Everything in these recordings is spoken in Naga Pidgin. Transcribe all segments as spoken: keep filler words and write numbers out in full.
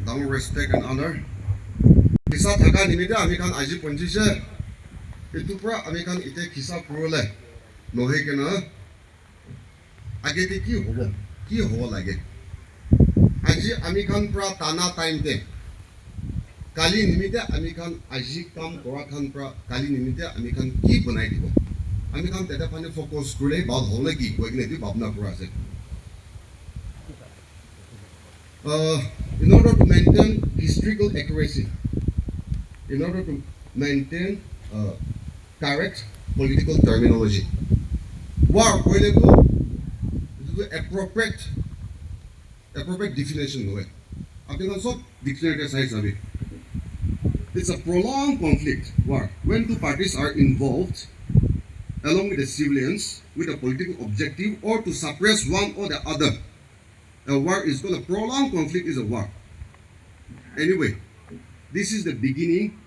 Dangor respect and honor. Khisa thaka nimite ami khan aji ponchise. Etu pra ami khan ite khisa kurule nohoi kena age te ki hobo, ki hobo lage. Aji ami khan pra tana time te, kali nimite ami khan aji kam kora khan pra kali nimite ami khan ki banai dibo. Ami khan tete phane focus kure bhal hobo na ki koi kena etu bhabna kura ase. Uh, in order to maintain historical accuracy, in order to maintain uh, correct political terminology, war koile tu etu tu appropriate, appropriate definition nohoi. Apni khan sob dictionary te sai sabi. It's a prolonged conflict, war, when two parties are involved along with the civilians with a political objective or to suppress one or the other. A war is called a prolonged conflict is a war. Anyway, this is the beginning,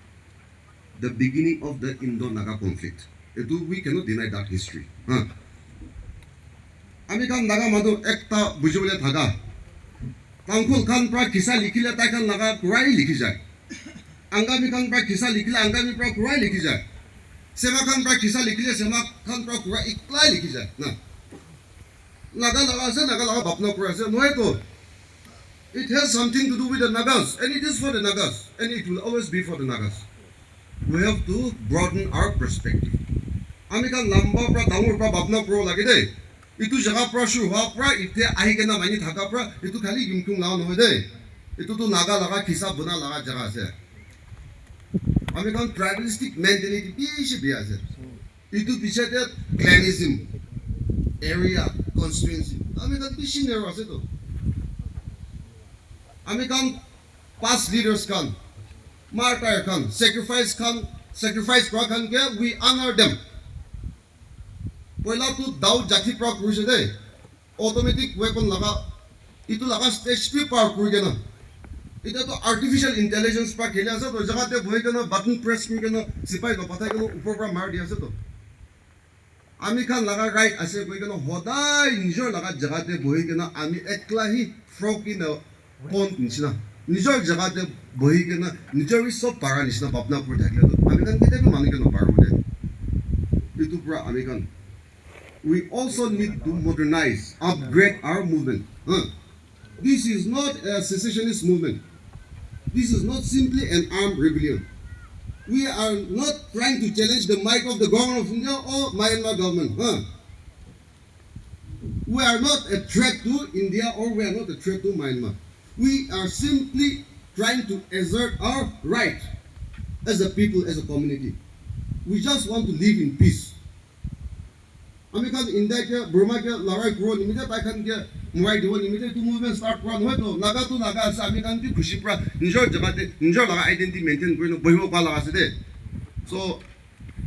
the beginning of the Indo-Naga conflict. Etu we cannot deny that history. Huh? Ami khan Naga manu ekta bujibole thaga. Tangkhul khan pra kisa likhile tai khan Naga kurai likhi jai. Angami khan pra kisa likhile Angami pra kurai likhi jai. Sema khan pra kisa likhile Sema khan pra kurai eklai likhi jai. Na. Naga laga ase, Naga laga bhabna kura ase, nohoi to. It has something to do with the Nagas, and it is for the Nagas, and it will always be for the Nagas. We have to broaden our perspective. Ami khan lamba pra, dangor pra bhabna kuro lage de. Itu jaga pra shuru hua pra, ite ahi kena mani thaka pra, itu khali Yimkhiung laga nohoi de. Itu tu Naga laga kisa buna laga jaga ase. Ami khan tribalistic mentality bishi bia ase. Itu piche te clanism, area, constituency. Ami khan bishi narrow ase to. Ami khan past leaders khan, martyr khan, sacrifice khan, sacrifice kura khan ke we honor them. Poila tu Daud jati pra kurise de. Automatic weapon laga, itu laga stage bi par kuri kena. Ita to artificial intelligence pra kheli ase, to jaga te bohi kena button press kuri kena sipai to pathai kena upor pra mar di ase to. Ami khan laga right ase koi kena hodai nijor laga jaga te bohi kena ami ekla hi frog in a pond nishina. Nijor jaga te bohi kena nijor hi sob para nishina bhabna kuri thakile to ami khan ketia bi manu ke noparibo de. Itu pra ami khan We also need to modernize, upgrade our movement. Huh? This is not a secessionist movement. This is not simply an armed rebellion. We are not trying to challenge the might of the government of India or Myanmar government. Huh? We are not a threat to India or we are not a threat to Myanmar. We are simply trying to assert our right as a people, as a community. We just want to live in peace. Ami khan India ke, Burma ke larai kuro nimite, tai khan ke murai dibo nimite etu movement start kura nohoi to. Naga to Naga ase, ami khan bi khushi pra nijor jaga te nijor laga identity maintain kuri na bohibo pa laga ase de. So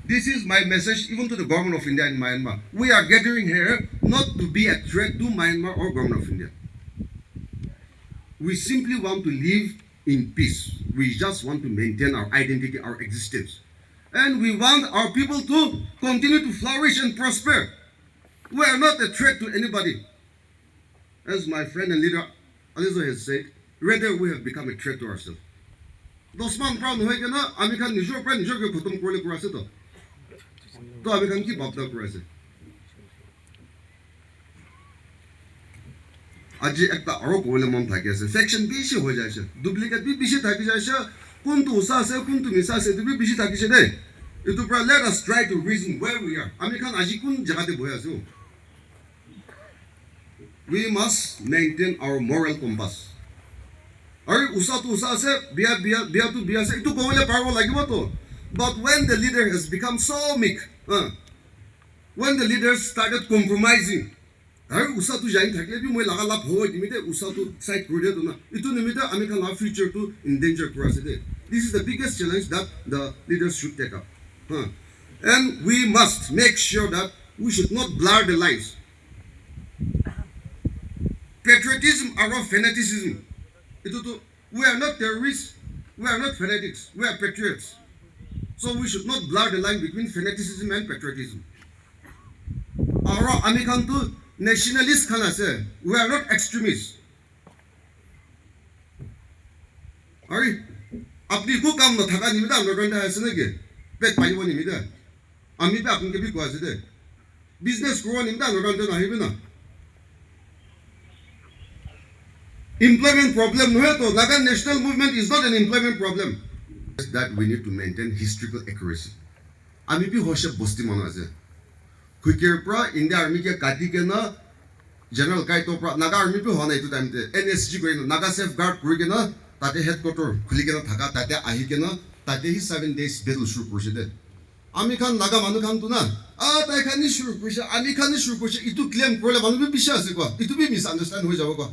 this is my message even to the government of India and Myanmar. We are gathering here not to be a threat to Myanmar or government of India. We simply want to live in peace. We just want to maintain our identity, our existence. And we want our people to continue to flourish and prosper. We are not a threat to anybody. As my friend and leader Alizo has said, rather we have become a threat to ourselves. Dusman pra nohoi kena, ami khan nijor pra nijor ke khatam kuribole kura ase to. To ami khan ki bhabna kura ase? Aji ekta aro kobole mon thaki ase. Faction bishi hoi jai ase. Duplicate bi bishi thaki jai ase. Kuntu usa ase, kuntu misa ase, etu bi bishi thaki ase de. Etu pra let us try to reason where we are. Ami khan aji kun jaga te bohi ase? We must maintain our moral compass. Aru usa tu usa ase, bia, bia, bia tu bia ase. Etu kobole paribo lagibo to. But when the leader has become so meek, uh, when the leaders started compromising, aru usa tu jai thakile bi moi laga lab hobo nimite usa tu side kuri dia tu na. Etu nimite ami khan laga future tu endanger kura ase de. This is the biggest challenge that the leaders should take up. Huh. And we must make sure that we should not blur the lines. Patriotism aru fanaticism. Etu tu, we are not terrorists, we are not fanatics, we are patriots. So we should not blur the line between fanaticism and patriotism. Aru ami khan tu nationalist khan ase, we are not extremists. Hari, apni ko kam nathaka nimite underground te ahise naki? Pet palibo nimite. Ami bi apni ke bi koi ase de. Business kuribo nimite underground te nahibi na. Employment problem nohoi to. Naga national movement is not an employment problem. That we need to maintain historical accuracy. Ami bi hoishe bosti manu ase. Khuikir pra India Army ke kati kena General Kaito pra Naga Army bi howa nai etu time te. N S G koi kena Naga Safeguard kuri kena tate headquarter khuli kena thaka tate ahi kena tate hi seven days battle shuru kurishe de. Ami khan Naga manu khan tu na, ah, tai khan ni shuru kurishe, ami khan ni shuru kurishe, itu claim kurila manu bi bishi ase kwa. Itu bi misunderstand hoi jabo kwa.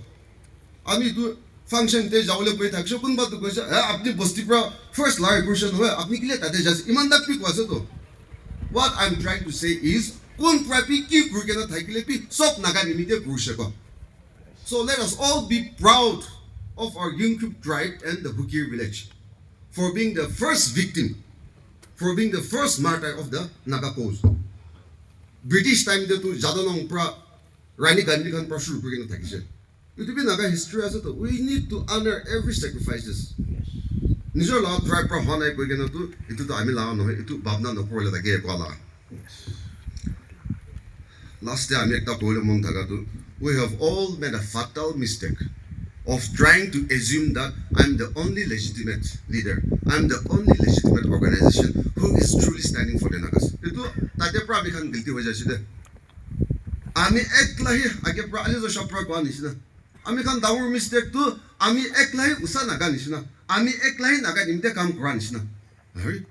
Ami itu function te jabole koi thakishe, kunba tu koise, "Eh, apni bosti pra first lari kurishe nohoi, apni kile tate jase?" Iman tak bi koise to. What I'm trying to say is, kun pra bi ki kuri kena thakile bi sob Naga nimite kurishe kwa. So let us all be proud of our Yingkip tribe and the Hukir village for being the first victim, for being the first martyr of the Naga cause. British time te tu Jadonang pra Rani Gandhi khan pra shuru kuri kena thakishe. Itu bi Naga history ase to. We need to honor every sacrifices. Nijor laga tribe pra hwa nai koi kena tu, itu to ami laga nohoi, itu bhabna nokorle thake ekwa laga. Last day ami ekta koile mon thaka tu, we have all made a fatal mistake of trying to assume that I'm the only legitimate leader, I'm the only legitimate organization who is truly standing for the Nagas. Itu tate pra ami khan guilty hoi jaise de. Ami ekla hi age pra ali jo shop pra kwa nishina. Ami khan dangor mistake tu ami ekla hi usa Naga nishina. Ami ekla hi Naga nimite kam kura nishina. Hari.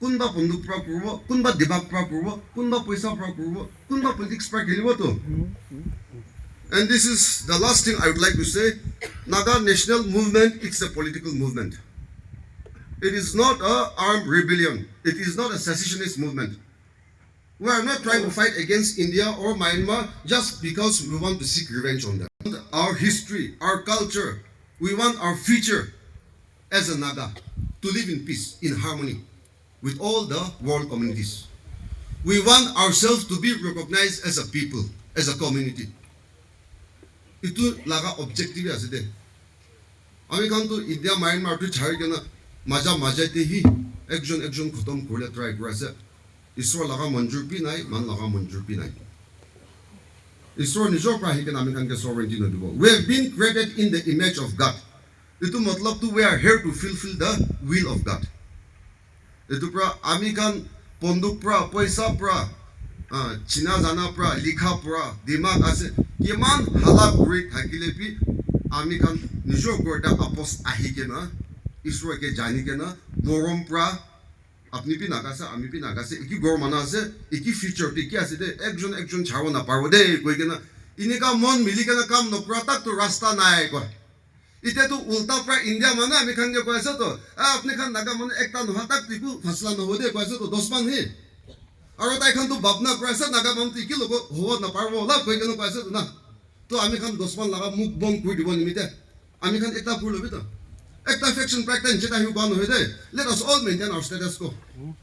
Kunba bunduk pra kuribo, kunba dibak pra kuribo, kunba poisa pra kuribo, kunba politics pra khelibo to. And this is the last thing I would like to say. Naga national movement, it's a political movement. It is not a armed rebellion. It is not a secessionist movement. We are not trying to fight against India or Myanmar just because we want to seek revenge on them. Our history, our culture, we want our future as a Naga to live in peace, in harmony with all the world communities. We want ourselves to be recognized as a people, as a community. Itu laga objective ase de. Ami khan tu India, Myanmar tu chari kena maja maja te hi ekjon ekjon khatam kurle try kuri ase. Isor laga manjur bi nai, man laga manjur bi nai. Isor nijor pra ahi kena ami khan ke sovereignty no dibo. We have been created in the image of God. Itu matlab tu we are here to fulfill the will of God. Etu pra ami khan bunduk pra, poisa pra, ah, china jana pra, likha pra, dimag ase, kiman hala kuri thakile bi ami khan nijor ghor te apos ahi kena, Isor ke jani kena, morom pra, apni bi Naga ase, ami bi Naga ase, eki ghor manu ase, eki future te ki ase de, ekjon ekjon chabo naparibo de, koi kena, inika mon mili kena kam nokura tak tu rasta nai koi. Ite tu ulta pra India manu ami khan ke koi ase to, "Ah, apni khan Naga manu ekta noha tak tiku fasla noho de," koi ase to, dusman hi. Aro tai khan tu bhabna kuri ase, "Naga manu tu ki logo hobo naparibo la," koi kena koi ase to na. To ami khan dusman laga mukh bon kuri dibo nimite ami khan ekta kuri lobi to. Ekta faction pra ekta niche te ahibo nohoi de. Let us all maintain our status quo.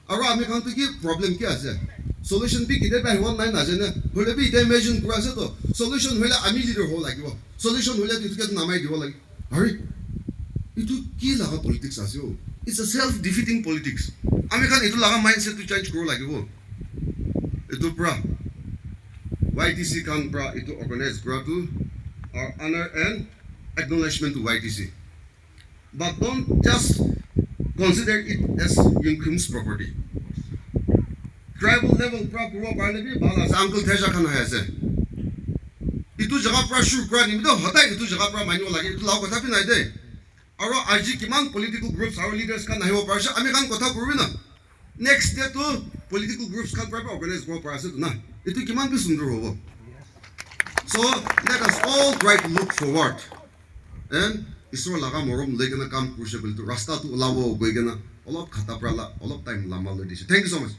Aro ami khan tu ki problem ki ase? Solution bi kide pa ahibo nai najane. Hoile bi ite imagine kuri ase to. Solution hoile ami leader hobo lagibo. Solution hoile tu itu ke namai dibo lagi. Hari, itu ki laga politics ase o? It's a self-defeating politics. Ami khan itu laga mindset tu change kuro lagibo. Itu pra, Y T C khan pra itu organize kura tu our honor and acknowledgement to Y T C. But don't just consider it as Yingkim's property. Tribal level pra kuribo parile bi bhal ase, Uncle Teja khan ahi ase. Itu jaga pra shuru kura nimite hodai itu jaga pra manibo lage, itu laga kotha bi nai de. Aro aji kiman political groups aro leaders khan ahibo parise, ami khan kotha kuribi na. Next day tu political groups khan pra bi organize kuribo pari ase tu na. Itu kiman bi sundur hobo. So let us all try to look forward. And Isor laga morom loi kena kam kurise koile tu rasta tu ulabo koi kena olop khata pra la, olop time lamba loi dise. Thank you so much.